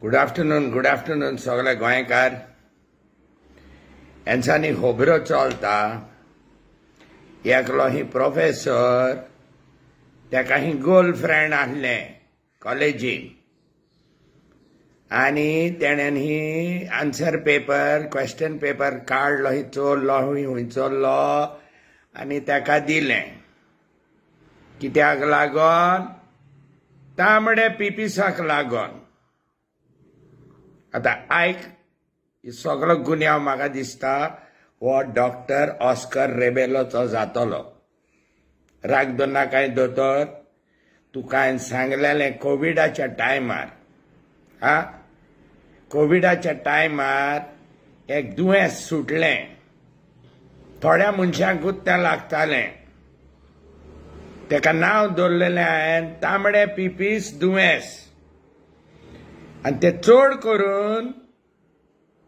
Good afternoon, good afternoon सगळे गोंयकार. हेंच्यांनी खबरो चलता, एकलो ही प्रोफेसर, तेका ही गर्लफ्रेंड आसलें कॉलेजीन आनी तेणेन ही आन्सर पेपर, क्वेश्चन पेपर काडलो, ही चोरलो, हुंय हुंय चोरलो आनी तेका दिलें. कित्याक लागोन? तांबडे पिपिसाक लागोन. आतां आयक, सगलो गुन्यांव म्हाका दिसता हो डॉक्टर ऑस्कर रेबेलोचो जातलो. राग दवरना कांय दोतोर, तुका हांवें सांगलेलें कोविडाच्या टायमार, हा, कोविडाच्या टायमार एक दुयेंस सुटलें, थोड्या मनशांकूच तें लागतालें. तेका नांव दवरलेलें हांवें तांबडे पिपीस दुयेंस. आनी ते चड करून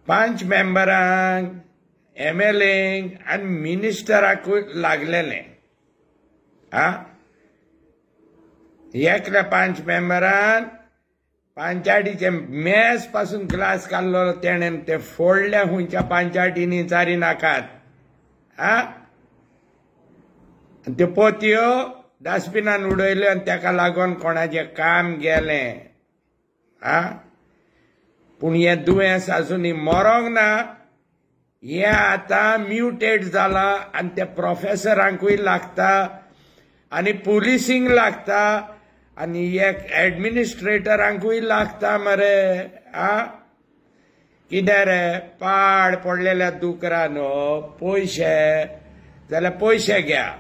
5 मेंबरांक, एमएलएंक आनी मिनिस्टराकूय लागलेलें. आ, एकल्या 5 मेंबरान पंचायतीचे मेस पासून ग्लास काडलो, तेणेन ते फोडले खंयच्या पंचायतींनी चारी नाकात. आ, आनी त्यो पोतयो डस्टबिनान उडयल्यो आनी तेका लागून कोणाचें काम गेलें. आ, पूण हें दुयेंस आजुनूय मरोंक ना, हें आतां म्युटेट जालां आनी त्या प्रोफेसरांकूय लागता आनी पुलिसींक लागता आनी एक एडमिनिस्ट्रेटरांकूय लागता मरे. आ, कितें रे पाड पडलेल्या दुकरानो, पयशे जाल्यार पयशे घ्या,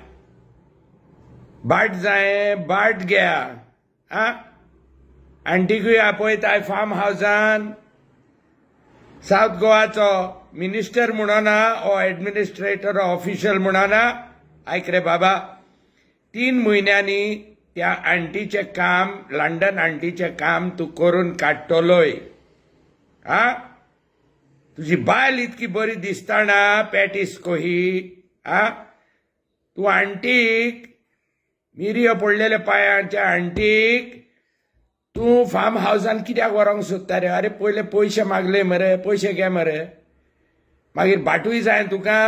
बाट जाय बाट घ्या. आ, आंटीकूय आपयताय फार्म हावसान, सावथ गोवाचो मिनिस्टर म्हणना, ओ एडमिनिस्ट्रेटर ऑफिशियल म्हणना. आयक रे बाबा, 3 म्हयन्यांनी त्या आंटीचें काम, लंडन आंटीचें काम तूं करून काडटलोय. आ, तुजी बायल इतकी बरी दिसतना पॅटीस कोही. आ, तूं आंटीक, मिरयो पडलेल्या पांयांच्या आंटीक तूं फार्म हावसान कित्याक व्हरोंक सोदता रे? अरे पयले पयशे मागले मरे, पयशे घे मरे, मागीर बाटूय जाय तुका,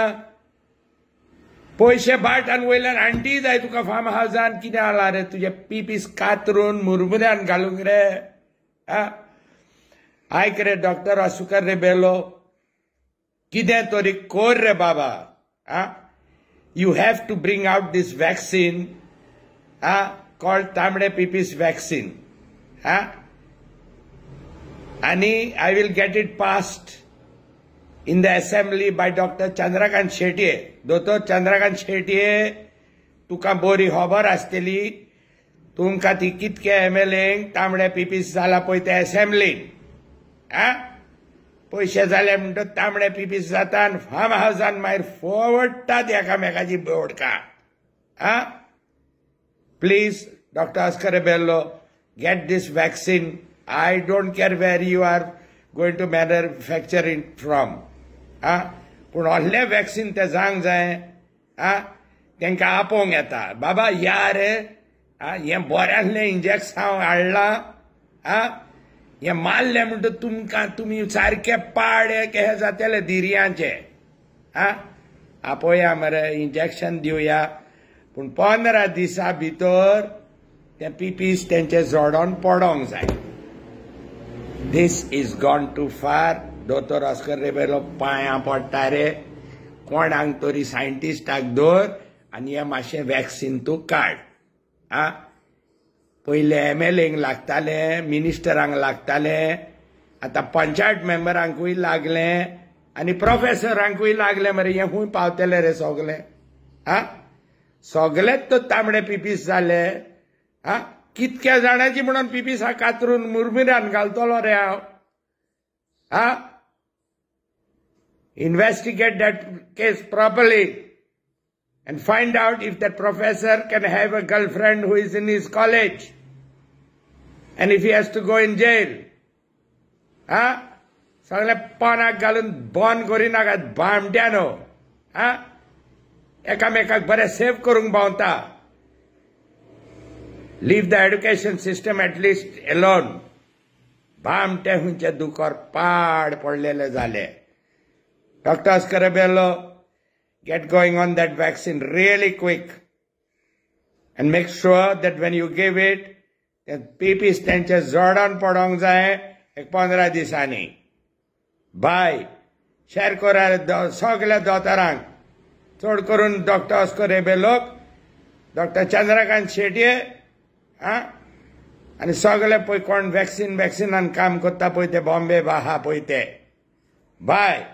पयशे बाट आनी वयल्यान आंटीय जाय तुका फार्म हावसान. कितें जाला रे तुजे पिपीस कातरून मुरमुऱ्यान घालूंक रे? आ, आयक रे डॉक्टर ऑस्कर रेबेलो, कितें तरी कर रे बाबा. आ, you have to bring out this vaccine, ah, called तांबडे पिपीस वॅक्सिन. हा, आनी I will get it passed in the assembly by doctor Chandrakant Shetye. दोतोर चंद्रकांत शेटये, तुका बरी खबर आसतली, तुमकां ती कितके एमएलएंक तांबडे पिपीस जाला पळय ते असेंब्लीन. आ, पयशे जाले म्हणटकच तांबडे पिपीस जाता आनी फार्म हावसान मागीर फोडटात एकामेकाची बोडका. आ, please doctor Oscar Rebello, get this vaccine. I don't care where you are going to manufacture it from. आ, पूण असलें वॅक्सिन तें जावंक जाय. आ, तांकां आपोवंक येता, बाबा या रे, आ, हें बरें आसलें इंजेक्शन हाडलां. आ, हें मारलें म्हणटकच तुमकां तुमी सारके पाडे कशे जातले धिरयांचे. आ, आपोवया मरे, इंजेक्शन दिवया, पूण 15 दिसां भितर ते पिपीस तेंचे जोडोन पडोंक जाय. This is gone too far. दोतोर ऑस्कर रेबेलो पांयां पडटा रे, कोणाक तरी सायंटिस्टाक दवर आनी हें मातशें वॅक्सिन तूं काड. आ, पयले एमएलएंक लागतालें, मिनिस्टरांक लागतालें, आतां पंचायत मेंबरांकूय लागलें आनी प्रोफेसरांकूय लागलें मरे. हें खूंय पावतलें रे सगलें? आ, सगलेच तर तांबडे पिपीस जाले. आ, कितक्या जाणांची म्हणून पिपिसा कातरून मुरमुऱ्यान घालतलो रे हांव? आ, investigate that case properly and find out if that professor can have a girlfriend who is in his college and if he has to go in jail. आ, सगळे पानाक घालून बंद करिनाकात भामट्यानो. आ, एकामेकाक बरें सेव करूंक भोंवता. Leave the education system at least alone. भामटे खंयचे दुकर पाड पडलेले जाले. Doctor Oscar Rebello, get going on that vaccine really quick and make sure that when you give it, पीपीस तेंचे जोडान पडोंक जाय एक 15 दिसांनी. बाय, शेअर करा सगल्या दोतोरांक, चड करून डॉक्टर ऑस्कर रेबेलोक, डॉक्टर चंद्रकांत शेटये, आं, आनी सगळे पळय कोण वॅक्सिनान काम करता पळय ते बॉम्बे आहा पळय ते. बाय.